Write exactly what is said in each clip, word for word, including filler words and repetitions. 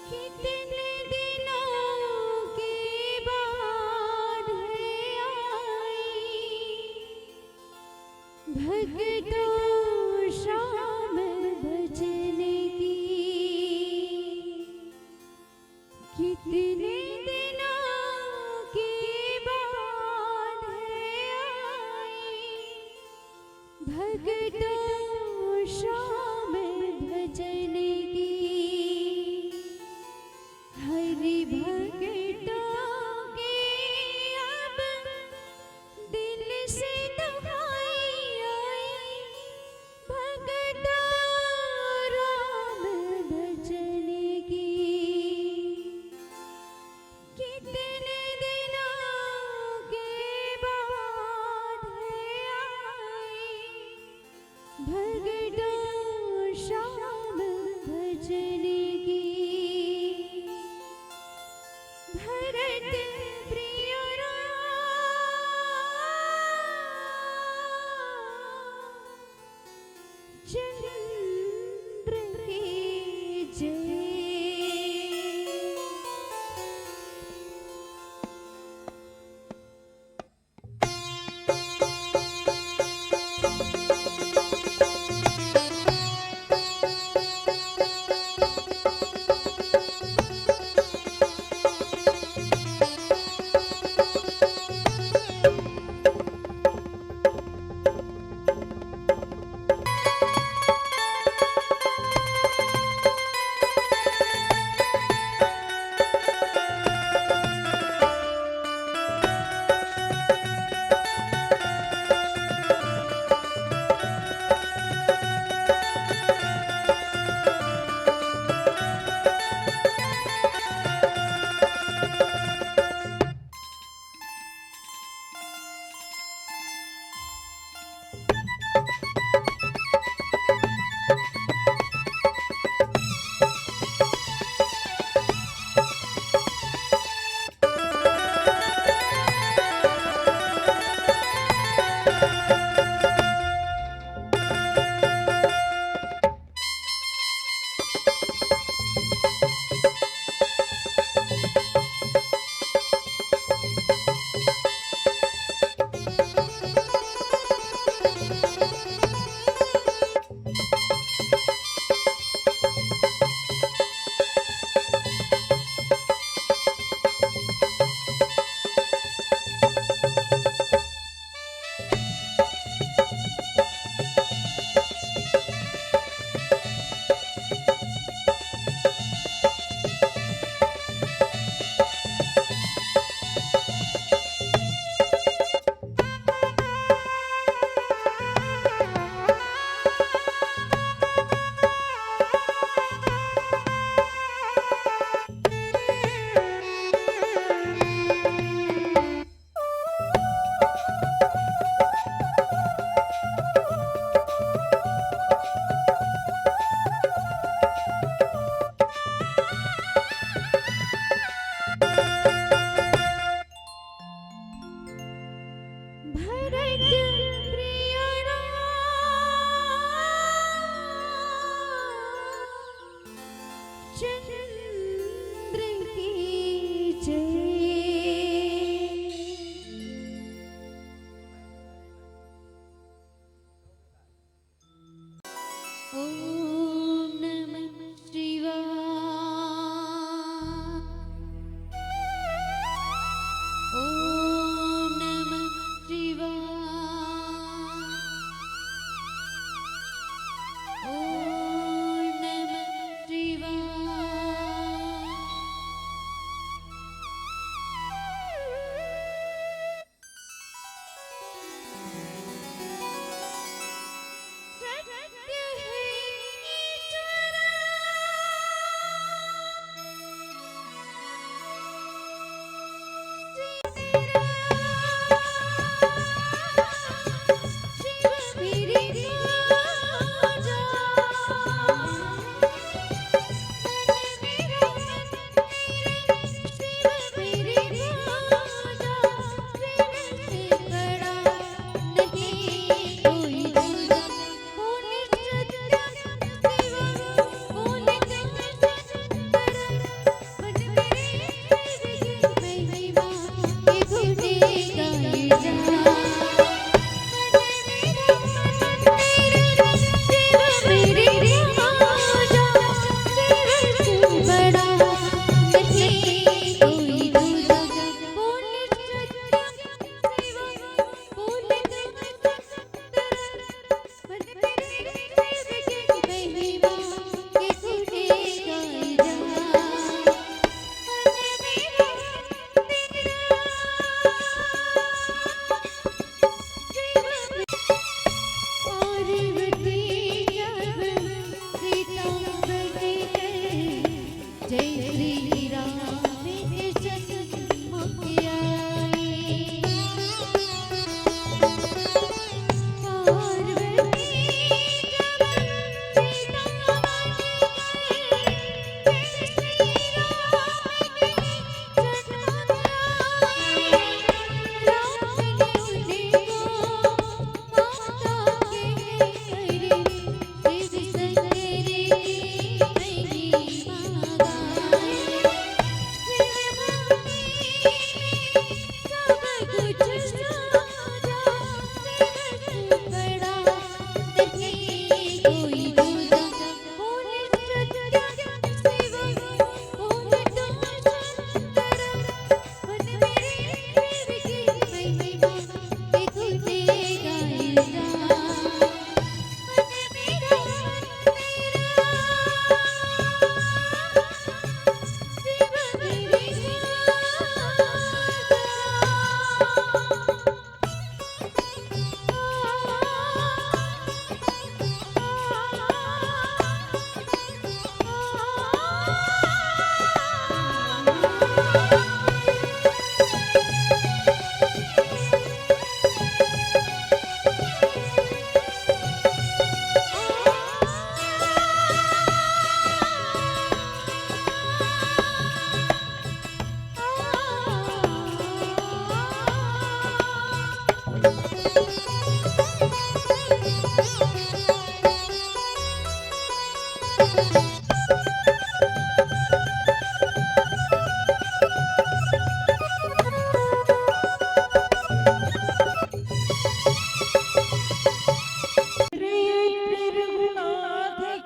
कितने दिनों के बाद है आई, भक्तों, श्याम भजन की। कितने दिनों के बाद है आई, भक्तों, श्याम भजन की। हरि भक्तों की अब दिल से दुहाई आई, भक्तों, राम भजन की। कितने दिनों के बाद है आई, भक्तों, श्याम भजन की। भरत प्रिय राम चंद्र की जय। भरत प्रिय राम चंद्र की जय। ओम नमः शिवाय। ओम नमः शिवाय। ओम नमः शिवाय। जय श्री राम के जन्म की आई। पार्वती जब वृंदावन गई, जय श्री राम के जन्म की आई। राम ने उनको माता के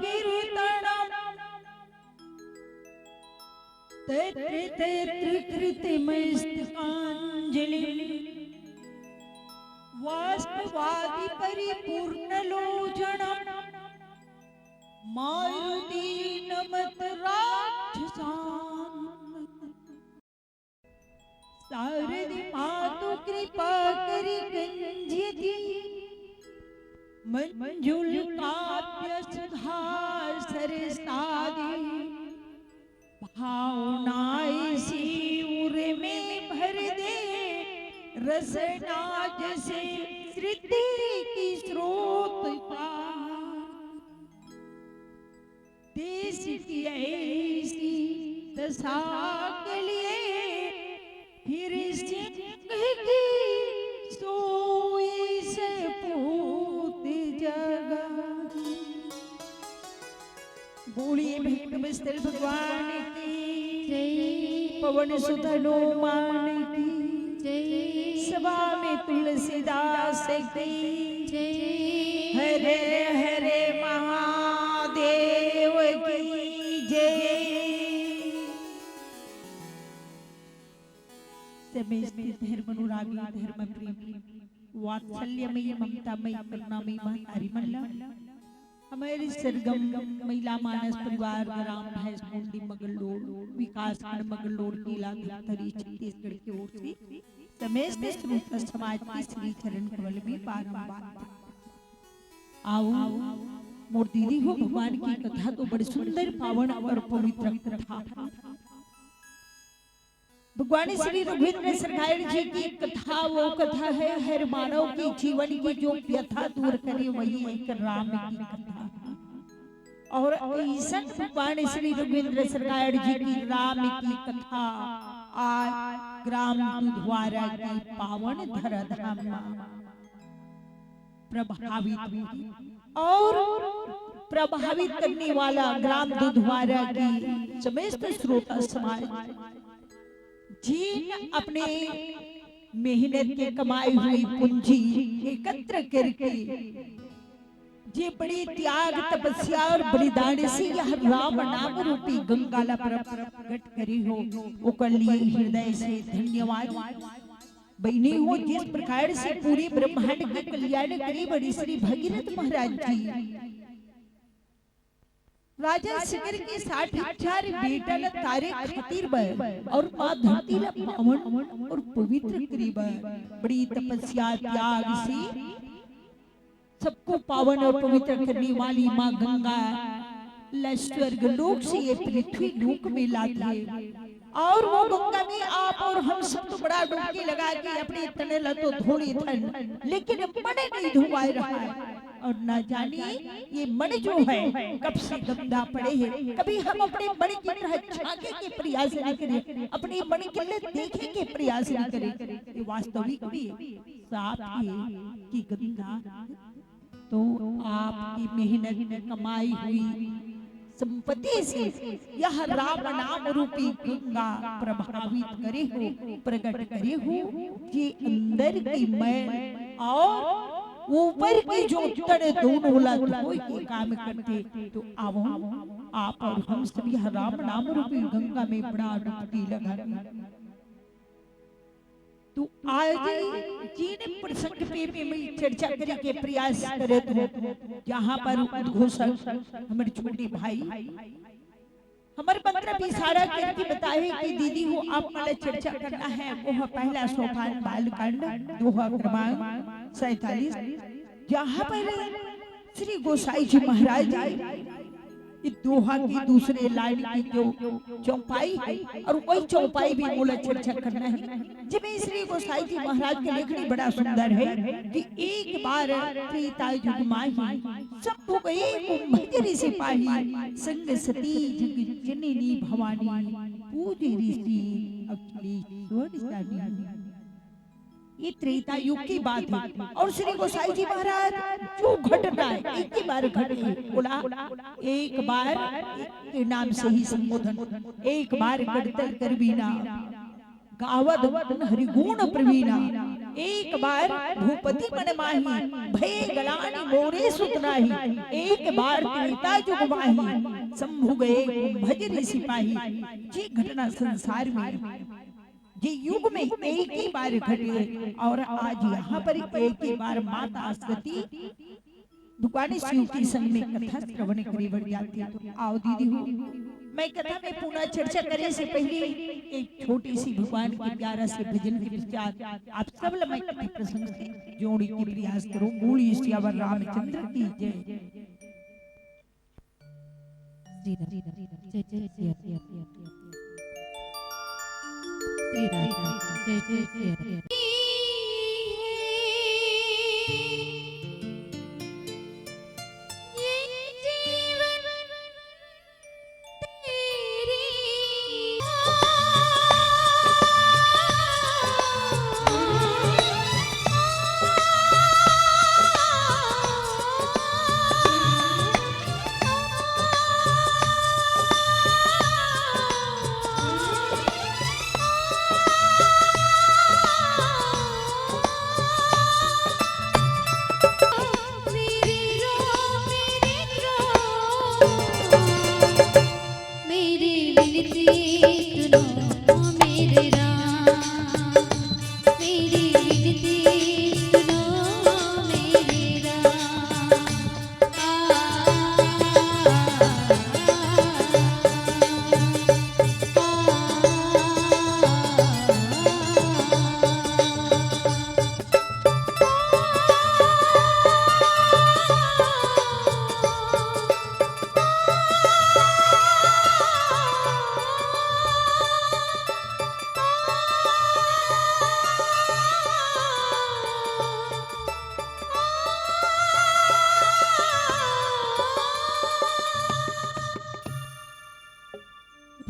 करे तत्र तत्र कृतमस्तकाञ्जलिं वास्तवादि परिपूर्ण लोचनम् मारुति नमत राक्षसान्। सारदि मातु कृपा करि गंजति मंजुल काव्य सुधा सरसादि। भावनाएं सी उर में भर दे रसना जसे सृति की स्रोत पार। देश की ऐसी दशा के लिए फिर सिंह की सोई सपूत जगा। बोलिए भक्तवत्सल भगवान की जय। पवन सुत हनुमान की जय। सभा में तुलसीदास की जय। हरे हरे महादेव की जय। समस्त धर्म अनुरागी, धर्म प्रेमी, वात्सल्यमयी, ममतामयी, करुणामयी महतारी मन ला हमर सरगम महिला मानस परिवार ग्राम भैंसमुंडी मगरलोड, विकासखंड मगरलोड, किला धमतरी, छत्तीसगढ़ की ओर से समस्त श्रोता समाज के श्री चरण कमल में बारंबार। आओ मोर दीदी हो, भगवान की कथा तो बड़ी सुंदर, पावन और पवित्र कथा। भगवान श्री रघुवीर सरकार जी की कथा वो कथा है, हर मानव की जीवन की जो व्यथा दूर करे, वही एक राम की कथा है। और ऐसन भगवान श्री रघुवीर सरकार जी की राम की कथा आज ग्राम दुधवारा की पावन धराधाम में प्रभावित हुई और प्रभावित करने वाला ग्राम दुधवारा की समस्त श्रोता समाज जिन अपने मेहनत के कमाई हुई पूंजी एकत्र करके जे बड़ी त्याग, तपस्या और बलिदान से यह राम नाम रूपी गंगा ला प्रकट करी हो, ओकर लिए हृदय से धन्यवाद। बहिनी हो, जिस प्रकार से पूरे ब्रह्मांड के कल्याण करे बड़े श्री भगीरथ महाराज जी, राजा सिकर के साठ हजार बेटा ल तारे खातिर बर और माँ धरती ल पावन और पवित्र करे बर बड़ी तपस्या त्याग से सबको पावन और पवित्र करने वाली माँ गंगा ल स्वर्ग लोक से ये पृथ्वी लोक में लाथे। और वो गंगा में आप और हम सब तो बड़ा डुबकी लगा के अपने तने ल तो धो लेथन, लेकिन मन नहीं धोवाए रहा है। और ना जाने ये मन जो है कब से गंदा पड़े है। कभी हम अपने मन की तरह झांके के प्रयास नहीं करे, अपने मन के लिए देखे के प्रयास नहीं करे। ये वास्तविक भी साफ है कि गंगा तो आपकी मेहनत कमाई हुई संपत्ति से यह राम नाम रूपी गंगा प्रभावित करे हो, प्रकट करे हो, ये अंदर की मैल और ऊपर की जो तड़ दोनों ला धोए के काम करथे। तो आवो, आप और हम सब यह राम नाम रूपी गंगा में बड़ा डुबकी लगा। तो आज जिन प्रसंग पे मैं चर्चा करे के प्रयास करत हूँ, जहाँ पर उद्घोषक हमारे छोटे भाई हमारे मंत्र इशारा करके बताए कि दीदी हो, आप मन ला चर्चा करना है, वो है पहला सोपान बालकांड, दोहा क्रमांक सैतालीस, जहाँ पर श्री गोसाई जी महाराज जी ये दोहा की दूसरे लाइन की जो चौपाई है, और वही चौपाई भी मोला चर्चा करना है। जिसमें श्री गोसाई जी महाराज के लेखनी बड़ा सुंदर है कि एक बार त्रेता युग माही, शंभु गए कुंभज ऋषि पाही, संग सती जग जननी भवानी, पूजे ऋषि अखिलेश्वर जानी। ये त्रेता युग की बात है। और श्री गोसाई जी महाराज जो घटना है, एक ही बार घटी, बोला, एक बार के नाम से ही संबोधन, एक बार करतल कर बीना, गावत गुण हरि गुण प्रवीणा, एक बार भूपति मन माही, भय गलानी मोरे सुत नाही, एक बार त्रेता युग माही, शंभु गए कुंभज ऋषि पाही। ये घटना संसार में ये युग में एक ही बार घटे और आज यहाँ पर एक ही बार माता सती भगवान शिव के संग में कथा श्रवण करे बर जाथे। तो आओ दीदी हो, मैं कथा में पूरा चर्चा करे से पहले एक छोटी सी भगवान के प्यारा से भजन के पश्चात आप सब ल मैं कथा प्रसंग से जोड़े के प्रयास करूँ। बोलिए सियावर रामचंद्र की जय। श्री राम, जय जय सिया। श्री राम, जय जय सिया। मेरी विनती सुनो मेरे राम, मेरी विनती सुनो मेरे राम।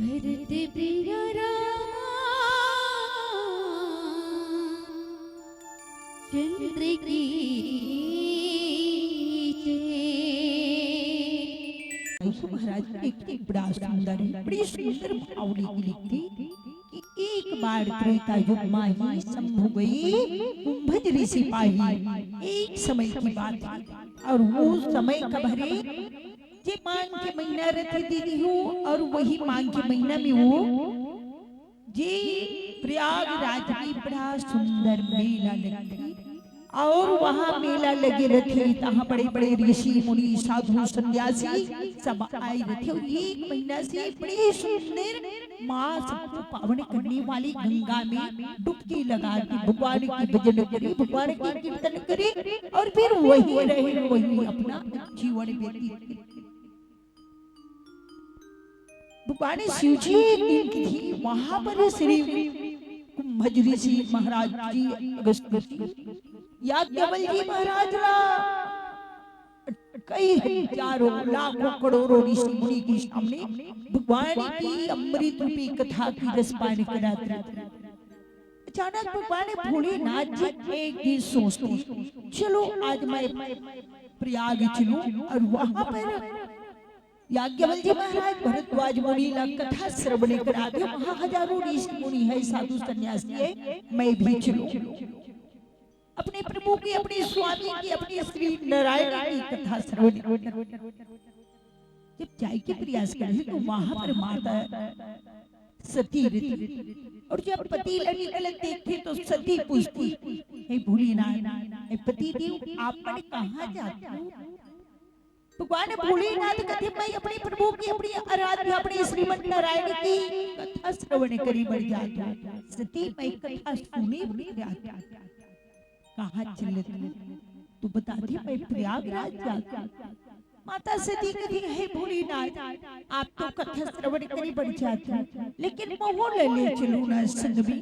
भरत प्रिय राम चंद्र की जय। महाराज एक, एक बड़ा सुंदर है, बड़ी सुंदर भावनी की लिखती कि एक बार त्रेता युग माही शंभु गए कुंभज ऋषि पाही। एक समय की बात है और वो समय कब हरे, जे माघ के महीना रथे दीदी हो, और वही माघ के महीना में वो जे प्रयागराज में बड़ा सुंदर मेला लगथे, और वहाँ मेला लगे रथे, तहाँ बड़े-बड़े ऋषि मुनि, साधु, सन्यासी सब आए रथे, और एक महीना से बड़ी सुंदर माँ सबको पावन करने वाली गंगा में डुबकी लगा के भगवान की भजन करे, भगवान की कीर्तन करे, और फिर वही रहे, वही अपना जीवन व्यतीत करे। भगवान शिव जी एक दिन की थी, वहां पर श्री कुंभज ऋषि महाराज जी, अगस्त जी, याज्ञवल्क्य जी महाराज ला कई हजारों लाखों करोड़ों ऋषि मुनि के सामने भगवान की अमृत रूपी कथा की रसपान करात रहे। अचानक भगवान भोलेनाथ जी एक दिन सोचते, चलो आज मैं प्रयाग चलूं और वहां पर याज्ञवल्क्य जी महाराज, भरद्वाज मुनि ला कथा श्रवण करा दे। वहां हजारों ऋषि मुनि है, साधु सन्यासी है, मैं भी चलूं। अपने प्रभु की, अपने स्वामी की, अपने श्री नारायण की कथा श्रवण। जब जाए के प्रयास करे तो वहां पर माता सती रहती, और जब पति ला निकलत देखते तो सती पूछती, हे भोलेनाथ, हे पति देव, आप मन कहाँ जाते हो? भगवान भोलेनाथ कहते, मैं अपने प्रभु की, अपनी आराध्य, अपने श्रीमन नारायण की कथा श्रवण करे बर जात हूँ। सती, मैं कथा सुने बर जात हूँ। कहाँ चलत हो? तो बताती, मैं प्रयागराज जात हूँ। माता सती कहती, हे भोलेनाथ, आप तो कथा श्रवण करे बर जात हो, लेकिन मोहू ला ले चलो ना संग में।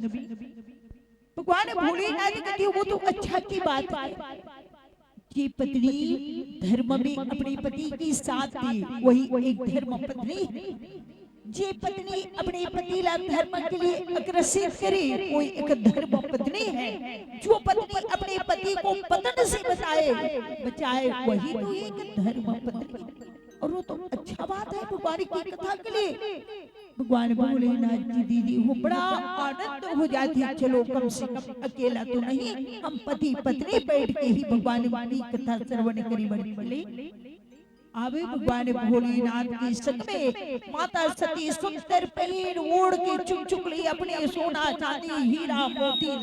भगवान भोलेनाथ कहते, वो तो अच्छा की बात है, जे पत्नी धर्म में अपने पति के साथ दे, वही एक धर्म पत्नी है। जे पत्नी अपने पति ला धर्म के लिए अग्रसित करे, वो एक धर्म पत्नी है। जो पत्नी अपने पति को पतन से बताए, बचाए, वही तो एक धर्म पत्नी है। और वो तो अच्छा बात है भगवान की कथा के लिए। भगवान भोलेनाथ जी दीदी हो बड़ा आनंद हो जाती है, चलो कम से कम अकेला तो नहीं, हम पति पत्नी बैठ के ही भगवान की कथा श्रवण करी बड़ी मिले। अभी भगवान भोलेनाथ के संग में माता सती सुंदर पहन ओढ़ के चुक चुक ली अपने सोना चांदी हीरा मोती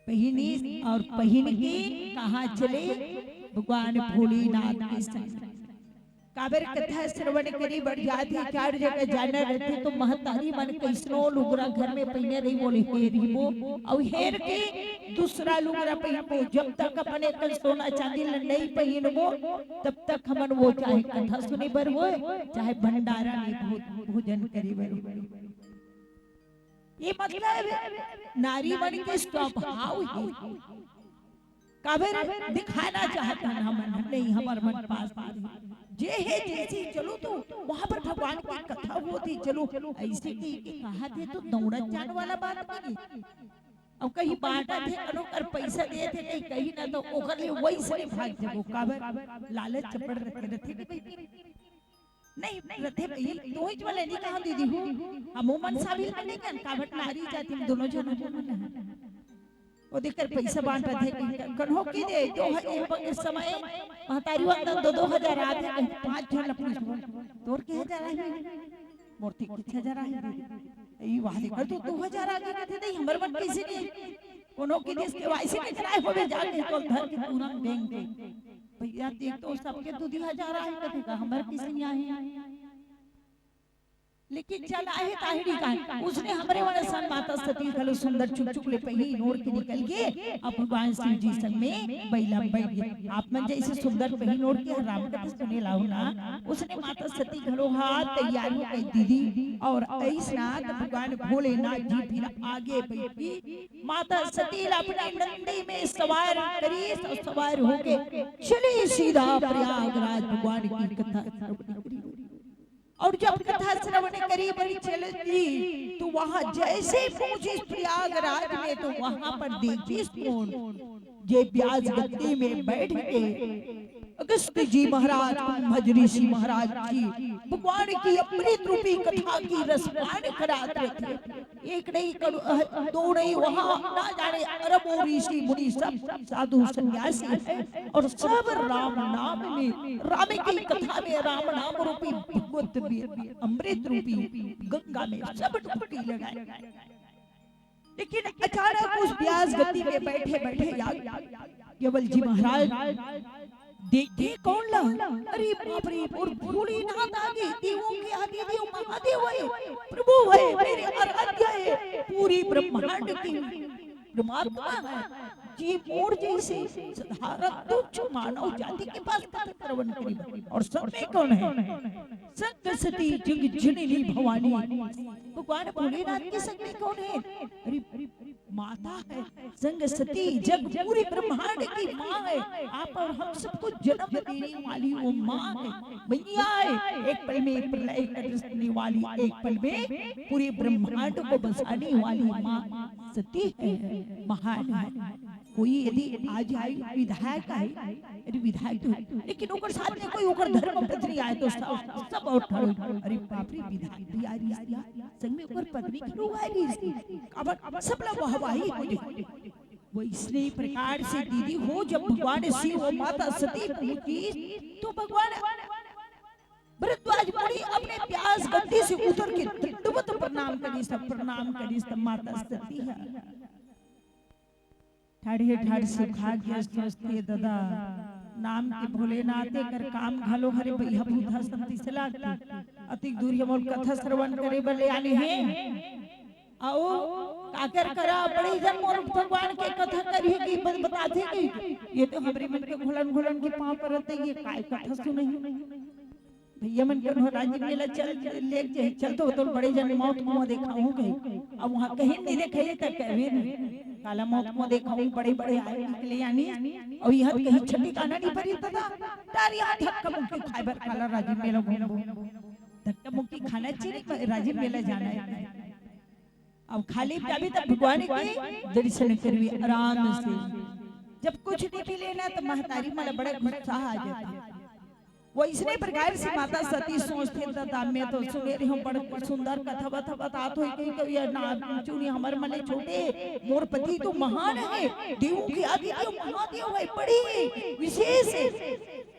पहनी और पहन के कहाँ चले? भगवान भोलेनाथ के संग। काबर कथा श्रवण करी बढ़ जाती, चार जगह जाना रहते तो महतारी मन कैसनो लुगरा घर में पहिने रही, बोले हेर ही वो, और हेर के दूसरा लुगरा पहिनबो। जब तक अपने कन सोना चांदी ल नहीं पहिनबो, तब तक हमन वो चाहे कथा सुने बर होए, चाहे भंडारा में भो-, भोजन करे बर होए। ये मतलब नारी मन के स्वभाव है। काबर दिखाना चाहत हन हमन, नहीं हमर मन पास है। जे है जैसी चलो तो वहां पर भगवान की कथा होती, चलो ऐसे की, की कहा थे तो दौड़त जाने वाला बात नहीं है। अब कहीं बांटा थे, अनु कर पैसा दे थे, कहीं, कहीं ना तो ओकर लिए वही से भाग थे वो। काबर लालच चपड़ रखे रहते कि भाई नहीं रथे भाई, तू ही वाले नहीं कहा दीदी हो, हम मन शामिल में नहीं कर, काबर नारी जाति में दोनों जन हो मन है। वो देख कर पैसा बांटा थे कि कन्हो की दे, दो ह-, एक बगे समय महतारी वंदन दो, दो हजार आते, कहीं पाँच जन अपने तोर के हजार आई, मोर ती किछ हजार आई दीदी। ई वाह देख कर तू दो हजार आगे कहते नहीं, हमर मन कैसे नहीं? कोनो की देश के वाइसे के कराए होवे जाके तो धर के पूरा बैंक के। भैया देख तो सबके दो दो हजार आए कथे का, हमर किसी नहीं आए। लेकिन चल आहे ताहिड़ी का, उसने हमरे वाले सन माता सती घलो सुंदर चुक चुक ले पहिन ओढ़ के निकल गे। अब भगवान शिव जी संग में बइला में बैठ गे। आप मन जैसे सुंदर पहिन ओढ़ के राम कथा सुने लाओ ना, उसने माता सती घलो हा तैयारी कर दीदी। और ऐसना त भगवान भोलेनाथ जी फिर आगे बैठी, माता सती ला अपने नंदी में सवार करी, सवार होके चली सीधा प्रयागराज भगवान की कथा श्रवण करी। और जब कथा श्रवण करी बड़ी चलती, तो वहां जैसे पहुंची प्रयागराज में, तो वहां पर देखी कौन, जे ब्यास गद्दी में बैठ के अगस्त जी महाराज, कुंभज ऋषि महाराज जी भगवान की अमृत रूपी कथा की रसपान करात रहे थे। एक नहीं, करो, दो नहीं, वहां ना जाने अरबों ऋषि मुनि सब साधु सन्यासी है और सब राम नाम में, राम की कथा में, राम नाम रूपी भगवत में, अमृत रूपी गंगा में सब डुबकी लगाए। लेकिन अचानक उस ब्यास गद्दी में बैठे बैठे याज्ञवल्क्य जी महाराज देखे कौन ला? अरे बाप रे, और भोलेनाथ आगे, देवों के आदि देव महादेव है, प्रभु है, मेरे आराध्य है, पूरी ब्रह्मांड की परमात्मा हे, जे मोर जइसे साधारण तुच्छ मानव जाति के पास कथा श्रवण करिस। अउ संग में कोन हे? संग सती जग जननी भवानी। भगवान भोलेनाथ के संग में कोन हे? अरे, माता हे। संग सती जग पूरे ब्रह्मांड की माँ हे। आप अउ हम सबको जन्म देने वाली वो माँ हे, मैया हे। एक पल में प्रलय कर देने वाली, एक पल में पूरे ब्रह्मांड को बसाने वाली माँ सती हे, महान हे। कोई यदि आ जाए, विधायक आए, अरे विधायक तो, लेकिन ओकर साथ में कोई ओकर धर्म पत्नी आए तो सब, सब अउ ठाड़ो। अरे बाप रे, विधायक भी आ रहिस, संग में ओकर पत्नी घलो आ रहिस। अब, अब सब ला वाहवाही हो जाए। वइसने प्रकार से दीदी हो, जब भगवान शिव अउ माता सती पहुंचिस, तो भगवान भरद्वाज मुनि अपने व्यास गद्दी से उतर के दंडवत प्रणाम करिस, प्रणाम करिस, त माता सती हे। ठाढ़े ठाढ़ सुभाग्य स्वस्थ हे ददा, नाम के भोलेनाथ, एकर काम घलो हरे, बइहा बुधा संति से लागथे। अतिक दूर हे मोर कथा श्रवण करे बर ले आने हे। अउ काकर करा बड़े जन मोर भगवान के कथा करिहे कि ब-, बताथे कि ये तो हमरे मन के घोलन घोलन के पाँव परत हे, ये काय कथा सुनही। भइया मन के राजिम मेला चल, ले जाही, चल तो, तो बड़े जन मौत कुआं देखाहूं कही। अब उहां कहीं नइ देखाही त कहबे नहीं। काला मौत कुआं देखाहूं, बड़े बड़े आए निकले यानी। अउ इहां कहीं छठी काना नइ परी त ता, तार इहां धक्का मुक्की खाए बर काला राजिम मेला घूमबो। धक्का मुक्की खाना चाहिए, राजिम मेला जाना हे। अब खाली जाबे त भगवान के दर्शन करबे आराम से। जब कुछ नइ मिले ना, त महतारी मन ला बड़ा गुस्सा आ जाथे। वइसने प्रकार से माता सती सोचथे, "ददा, मैं तो सुने रहे हूँ, बड़ सुंदर कथा वथा बतात होही, कहीं कभी ये नाग चुनी हमर मन ले छूटे, मोर पति तो महान हे, देवों के आदि देव महादेव हे, बड़ी विशेष हे।"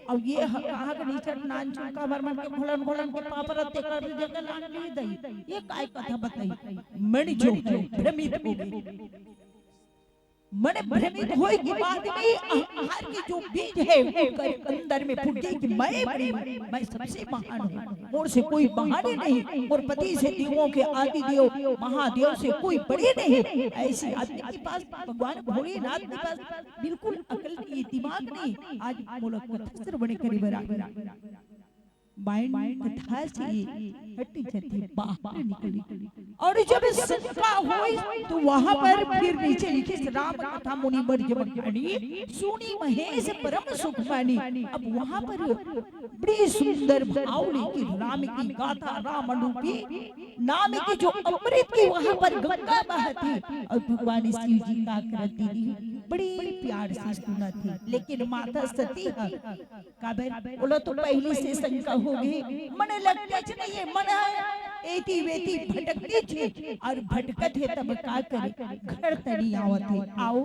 अउ ये ह-, कहाँ के निचट नान चुन का हमर मन के घोलन घोलन के पाँव परत हे, तेकर जगह लान ली दई। ये काय कथा बताही? मन जो हे भ्रमित हो गे। मन भ्रमित होए के बाद में अहंकार के जो बीज हे, ओकर अंदर में फूट गे कि मैं बड़ी, मैं सबसे महान हूँ, मोर से कोई महान नहीं, मोर पति से देवों के आदि देव महादेव से कोई बड़े नहीं। ऐसी आदमी के पास, भगवान भोलेनाथ के पास बिल्कुल अकल नहीं, दिमाग नहीं। आज मोला कथा श्रवण करे बर आ गे। माइंड कथा से हट जाथे, बाहर निकले। अउ जब शंका होइस, तो वहां पर फिर नीचे लिखिस, "राम कथा मुनि मन जब ठानी, सुनि महेश परम सुख मानी।" अब वहां पर बड़ी सुंदर भाव लेके राम की गाथा, राम रूपी नाम की जो अमृत की वहां पर गंगा बहत हे अउ भगवान शिव जी का आकृति भी बड़ी प्यार से सुनत हे। लेकिन माता सती ह, काबर ओला तो पहिली से शंका हो गे, मन लगतेच नइ हे, मन ह एती वेती भटकतेच हे अउ भटकत हे तब का करे, घर तनी आवत हे। आओ,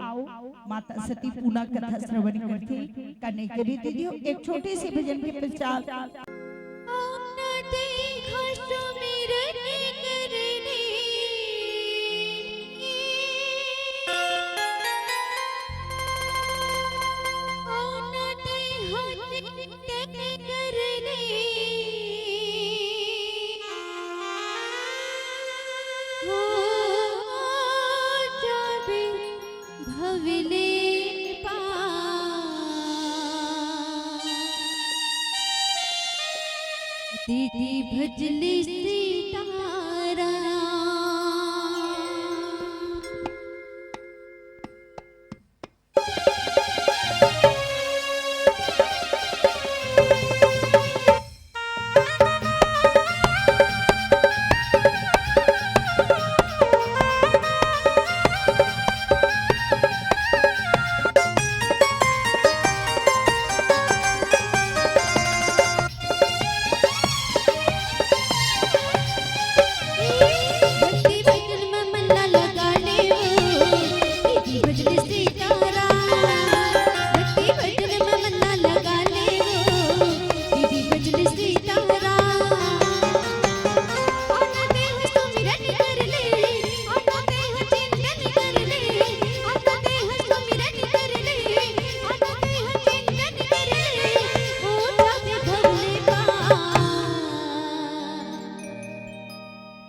माता सती पुनः कथा श्रवण करथे। कने करी दीदी हो एक छोटे से भजन के पश्चात। भवले पार। दीदी भजले सीताराम।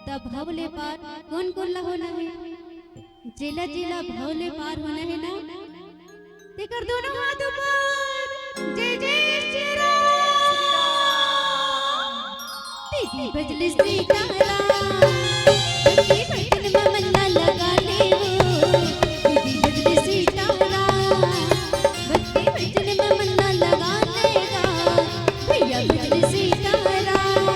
तब भव ले पार कोन कोन ला होना हे? जेला जेला भव ले पार होना हे ना, तेकर दोनों हाथ ऊपर। जय जय श्री राम। दीदी बजले सीताराम, भक्ति भजन में मन ना लगा ले वो। दीदी बजले सीताराम, भक्ति भजन में मन ना लगा लेगा। भैया बजले सीताराम।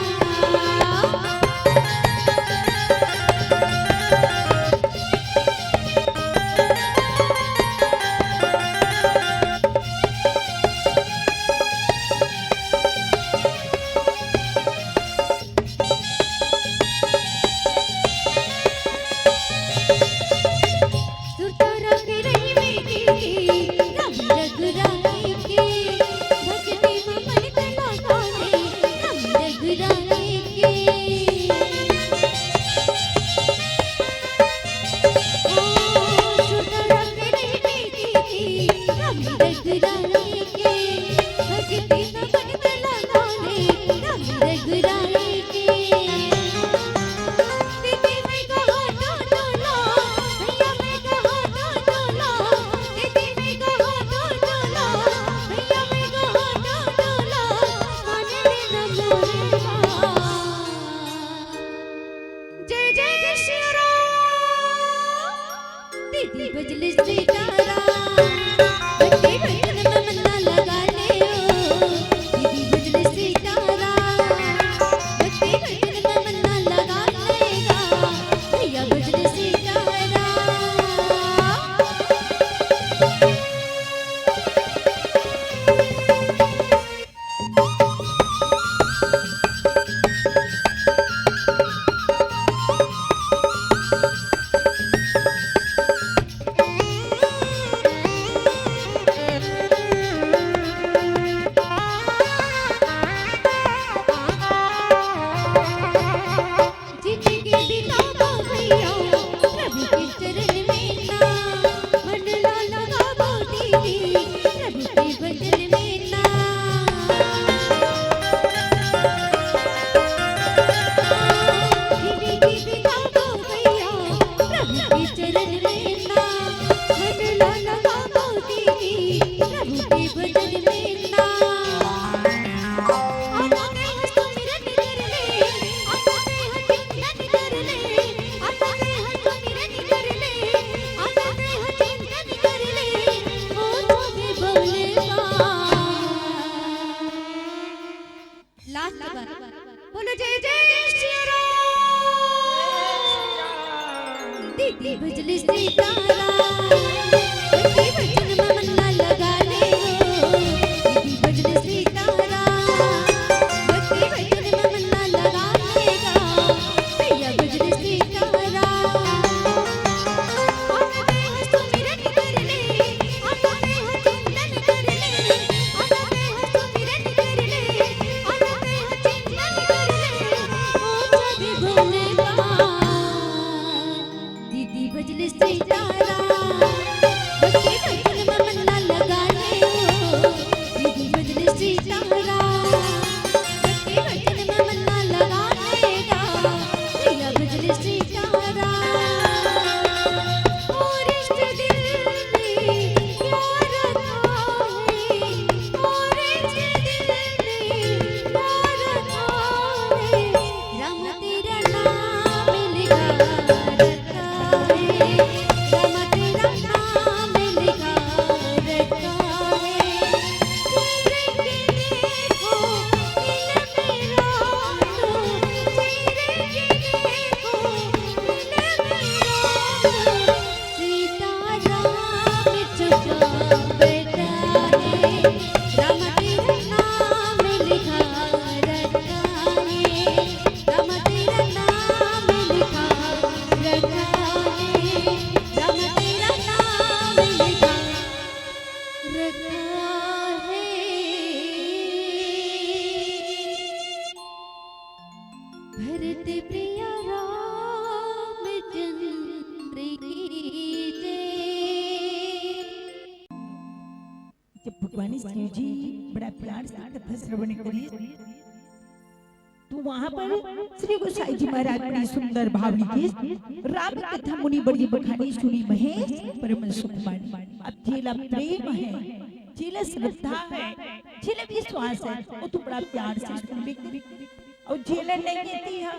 जय जय श्री राम। दीदी बजले सीताराम, भक्ति भजन में मन ना लगा ले ओ। दीदी बजले सीताराम, भक्ति भजन में मन ना लगा लेगा। भैया बजले सीताराम। जिंदगी बिताबो भैया प्रभु के चरण में ना, मन ला लगाबो दीदी प्रभु के भजन में ना। जिंदगी बिताबो भैया प्रभु के चरण में ना, मन ला लगाबो दीदी प्रभु के भजन में ना। लास्ट बार बोलो जय जय श्री राम। दीदी बजले सीताराम, भक्ति भजन में मन ना लगा ले ओ। दीदी बजले सीताराम, भक्ति भजन में मन ना लगा लेगा। भैया बजले सीताराम। दीदी बजले सीताराम, भक्ति भजन में मन ना लगा ले ओ। दीदी बजले सीताराम, भक्ति भजन में मन ना लगा लेगा। भैया बजले सीताराम। और इस दिल में प्यार रखा है, और इस दिल में प्यार रखा है। राम तेरा नाम लिखा रखा है, राम तेरा नाम लिखा रखा है। चेहरे के देखो, दिल मेरा तो, चेहरे के देखो, दिल मेरा तो। सीताराम चुपा बैठा है, राम तेरा नाम लिखा रखा है, राम तेरा नाम लिखा रखा है, राम तेरा नाम लिखा रखा है। भरत प्रिया रामचंद्र की जय। जब भगवान शिव जी बड़ा प्यार से कथा श्रवण करिस, तो वहां पर श्री गोसाई जी महाराज बड़ी सुंदर बावली के राम कथा मुनि बड़ी बखानी सुनी महेश परम सुख मानी। अब जेला प्रेम है, जेला श्रद्धा है, जेला विश्वास है, वो तो बड़ा प्यार से सुनबे। अउ जेला नहीं देती है,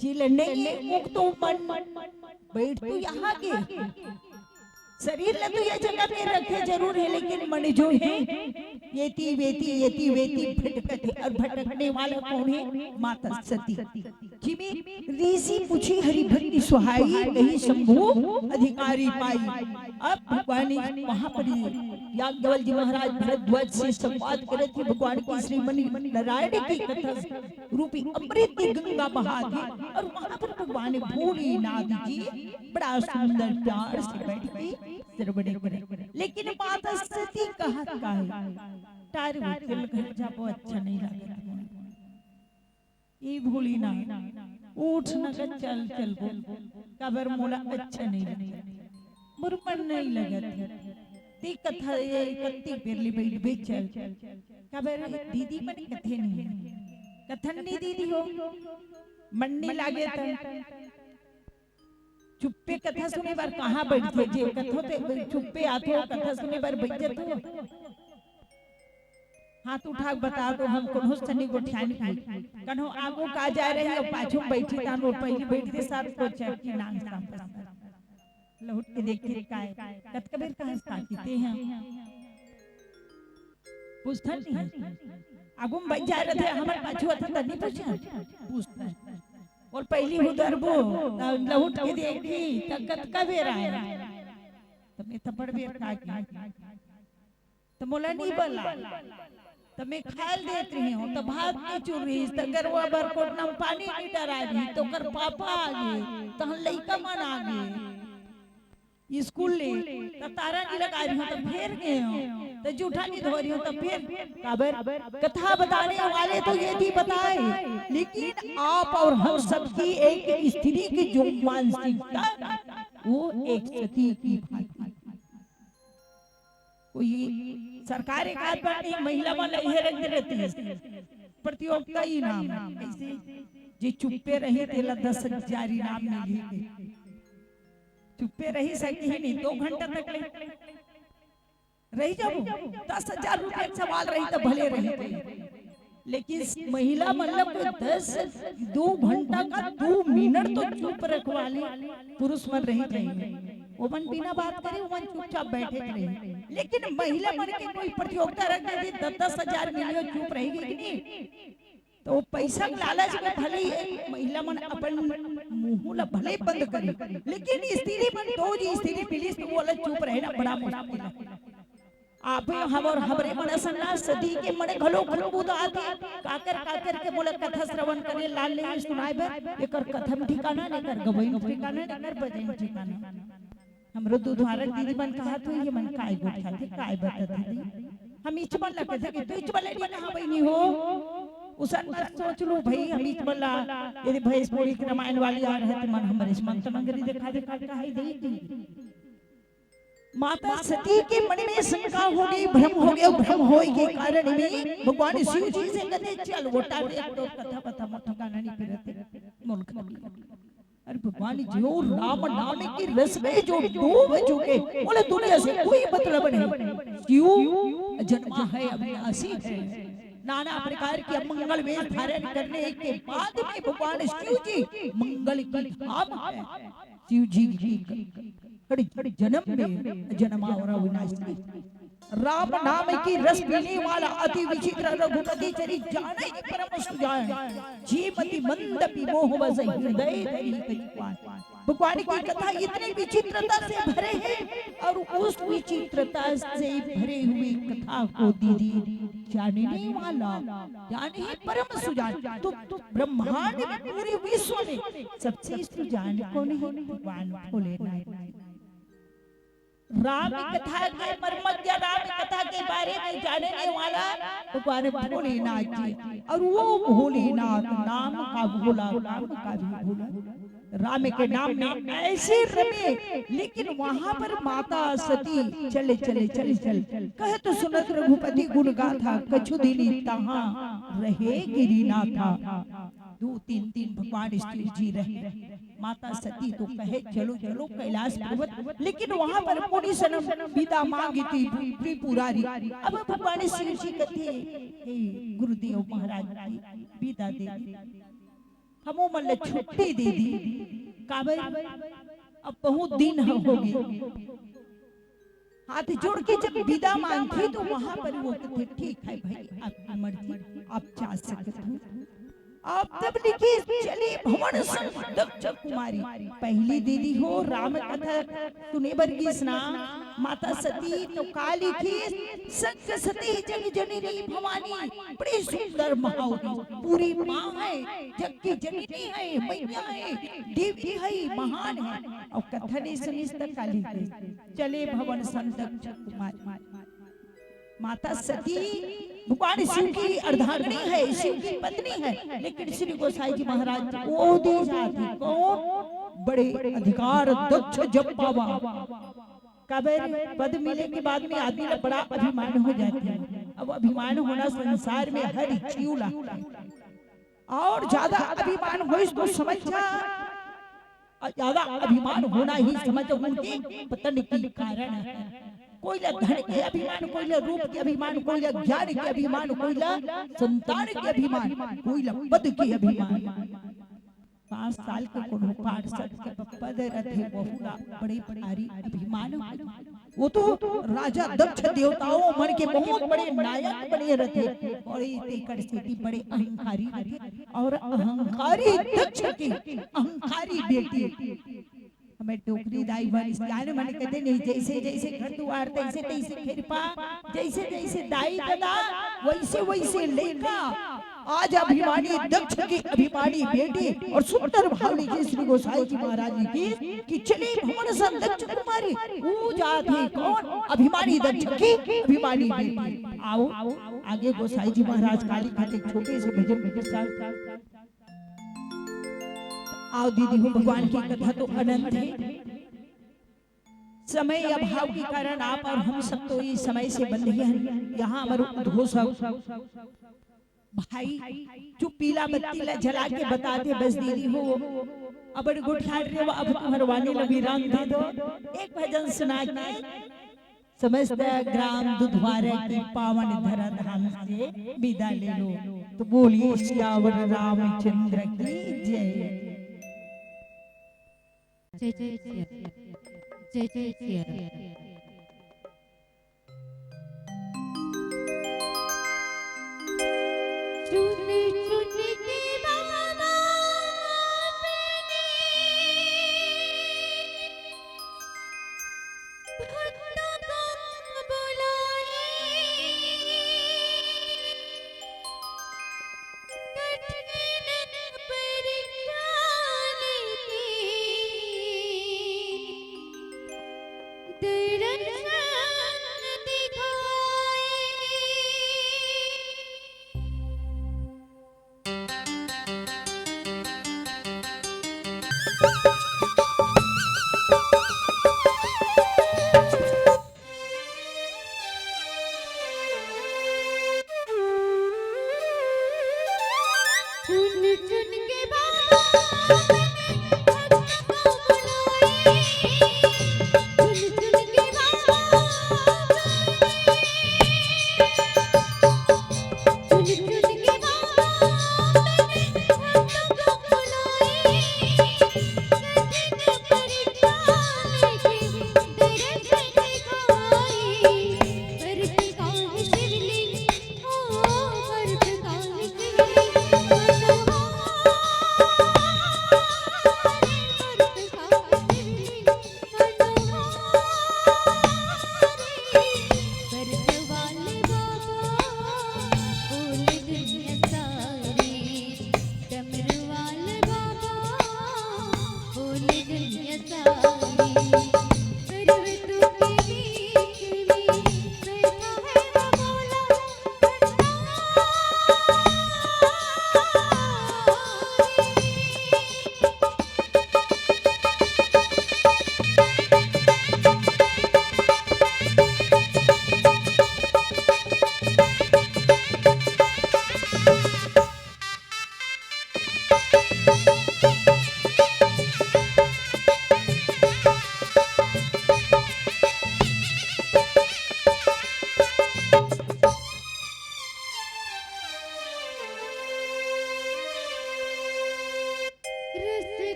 जेला नहीं है, वो तो मन बैठ तो यहाँ के शरीर ला तो ये जगह पे रखे जरूर है, लेकिन मन जो है, येती वेती, येती वेती भटकत है। और भटकने वाला कौन है? माता सती। जिमे ऋषि पूछी हरि भक्ति सुहाई, कही शंभु अधिकारी पाई। अब भगवान वहां पर याज्ञवल्क्य जी महाराज भरद्वाज से संवाद करे थे, भगवान की श्रीमन नारायण की कथा रूपी अमृत की गंगा बहा दी। और वहां पर भगवान भोलेनाथ जी बड़ा सुंदर प्यार से बैठ के श्रवण करे। लेकिन माता सती कहत का है, "टार हो, चल घर जाबो, अच्छा नहीं लगता।" ए भोलेनाथ, उठ न ग, चल, चल बोल, काबर मोला अच्छा नहीं लगता, मोर मन नहीं लगत है। ते कथा ये कत्ती बेर ले बैठबे, चल। काबर दीदी मन कथे नहीं, कथन नहीं दीदी हो, मन नहीं लागे त चुप्पे कथा सुने बर कहाँ बैठथे? जे कथो ते चुप्पे आथो, कथा सुने बर बैठ जथो। हाथ उठा के बता दो, हम कोनो सनी गोठियान की। कन्हो आगू का जाय रही अउ पाछू में बैठी तान, वो पहली बैठी थे साथ को चेक की नांग साम। लहुट के देखे काय, कतका बेर कहा था कि ते हैं। पूछता नहीं है। आगू में बैठ जाय रहे थे, हमर पाछू आता त नहीं पूछा। पूछता है। और पहली उधर वो, त लहुट के देखी, त कतका बेर आय। त मैं थप्पड़ बेर खा के। त मोला नहीं बला। त मैं खाल देत रही हूँ, त भात नहीं चुर रही, त गरवा बर कोटना में पानी नहीं डरा रही, त ओकर पापा आ गे, तहन लइका मन आ गे। स्कूल ले, त तारा नहीं लगा रही हूँ, त फेर गए हूँ, त जूठा नहीं धो रही हूँ, त फेर काबर? कथा बताने वाले तो ये भी बताए, लेकिन आप और हम सबकी एक स्त्री की जो मानसिकता, वो एक सती की भांति। कोई सरकार एक आध बार नहीं, महिला मन ला इहे रख दे रहती है, प्रतियोगिता इनाम। ऐसे जे चुप्पे रही, तेला दस हजार इनाम मिली। चुप्पे रही सकी ही नहीं, दो घंटा तक ले रही जाबो, दस हजार रुपया के सवाल रही त भले रही, लेकिन महिला मन ला कोई दस, दो घंटा का दो मिनट तो चुप रखवा ले, पुरुष मन रही जाही, ओमन बिना बात करे, ओमन चुपचाप बैठे रही। लेकिन महिला मन के कोई प्रतियोगिता रख दे, दस दस हजार मिली, चुप रहेगी कि नहीं? तो वो पैसा के लालच में भले ही महिला मन अपन मुंह ला भले बंद करे, लेकिन स्त्री मन दो जी स्त्री मिलिस त वो ला चुप रहना बड़ा मुश्किल है। आप हमर हमरे मन असन ना सती के मन घलो खुदबुदात हे। काकर काकर के मोला कथा श्रवण करे लाल ले सुनाय बर, एकर कथम ठिकाना ने, एकर गवई ठिकाना ने, एकर बजई ठिकाना। हमरो दुधारक दीदी मन कहत होही, ये मन काय गोठियाथे, काय बतात हे दीदी। हम इच मन ला कथे कि तू इच मन ले नहीं कहा बहिनी हो। उसन मत सोच लू भई, हम इच मन ला, यदि भैंस पूरी के रामायण वाली आ रहे त मन हमरे मन त मंगरी देखा देखा कहा ही देही। माता सती के मन में शंका हो गई, भ्रम हो गया। भ्रम होए के कारण में भगवान शिव जी से कहते, "चल, वो टाले तो कथा बता, मत गाना नहीं फिरते, मुल्क नहीं।" अरे भगवान, जो राम नाम के रस में जो डूब चुके, बोले, "दुनिया से कोई मतलब नहीं।" शिव जन्मा है, अविनाशी है, नाना प्रकार के अमंगल वेश धारण करने के बाद में भगवान शिव जी मंगल की धाम है। शिव जी की कड़ी जन्म में जन्म और अविनाशी। राम नाम की रस पीने वाला अति विचित्र रघुपति चरित जाने ही परम सुजान। जे मति मंद विमोह बस हृदय धरी कहि पाए। भगवान की कथा इतनी विचित्रता से भरे है और उस विचित्रता से भरे हुए कथा को दीदी जानने वाला, जाने ही परम सुजान। तो, तो ब्रह्मांड में, पूरे विश्व में सबसे सुजान कौन है? भगवान भोलेनाथ। राम कथा के मर्मज्ञ, राम कथा के बारे में जानने वाला भगवान भोलेनाथ जी। और वो भोलेनाथ नाम का भोला, नाम का भी भोला। राम के नाम में ऐसे रमे, लेकिन वहां पर माता सती चले चले चले चल कहे तो सुनत रघुपति गुण गाथा, कछु दिन तहां रहे गिरिनाथा। दो तीन दिन भगवान शिव जी रहे, माता सती तो कहे चलो चलो कैलाश पर्वत, लेकिन वहां पर मुनि सनम विदा मांगी थी त्रिपुरारी। अब भगवान शिव जी कथे, हे गुरुदेव महाराज जी, विदा दे दी, हमो मन ला छुट्टी दे दी, काबर अब बहुत दिन ह हो गए। हाथ जोड़ के जब विदा मांगथे तो वहां पर वो कथे, ठीक है भाई, आपकी मर्जी, आप जा सकते हो। आप तब लिखे चले भवन संग दक्ष कुमारी। पहली दीदी हो राम कथा सुने बर गिस ना, माता सती तो का लिखे, संग सती जग जननी भवानी। बड़ी सुंदर माँ हो, पूरी माँ है, जग की जननी है, मैया है, देवी है, महान है। और कथा नहीं सुनिस त का लिखे, चले भवन संग दक्ष कुमारी। माता सती भगवान शिव की अर्धांगिनी है, शिव की पत्नी है, लेकिन श्री गोसाई जी महाराज वो दी जाती कौन? बड़े अधिकार दक्ष जब पावा। काबर पद मिले के बाद में आदमी ला बड़ा अभिमान हो जाथे। अब अभिमान होना संसार में हर जीव ला, और ज्यादा अभिमान होइस तो समझ जा, ज्यादा अभिमान होना ही समझ उनके पतन की कारण है। कोई ला धन के अभिमान, कोई ला रूप के अभिमान, कोई ला ज्ञान के अभिमान, कोई ला संतान के अभिमान, कोई ला पद के अभिमान। पाँच साल के कोनो पार्षद के पद रथे, वहू ला बड़े भारी अभिमान होथे। वो तो राजा दक्ष देवताओं मन के बहुत बड़े नायक बने रथे, बड़े तेकर सेती बड़े अहंकारी रथे। और अहंकारी दक्ष के अहंकारी बेटी, हमें डोकरी दाई मन सियान मन कहते नहीं, जैसे जैसे घर दुआर तैसे तैसे खेरपा, जैसे जैसे दाई ददा वैसे वैसे लइका। आज अभिमानी दक्ष की अभिमानी बेटी और सुंदर भाव लिखी श्री गोसाई जी महाराज जी की कि चले भवन संग दक्ष कुमारी। ऊ जात है कौन? अभिमानी दक्ष की अभिमानी बेटी। आओ आगे गोसाई जी महाराज काली खाते छोटे से भजन के साथ। आओ दीदी हो, भगवान की कथा तो अनंत है। समय अभाव के कारण आप और हम सब तो इस समय से बंधे हैं। यहाँ हमारे उद्घोषक भाई जो पीला बत्ती ला जला के बता दे, बस दीदी हो, अब गोठियार रे, अब तुम्हारे वाणी ला विराम दे दो। एक भजन सुना के समस्त ग्राम दुधवारा की पावन धरा धाम से विदा ले लो। तो बोलिए सियावर रामचंद्र की जय। जय जय सिया, जय जय सिया। चुन चुन के बाबा अपने भक्तों को बुलाए। कठिन परीक्षा लेके दर्शन दिखाए। चुन चुन के बाबा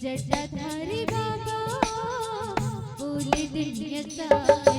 जटाधारी बाबा बोले दुनिया सारी।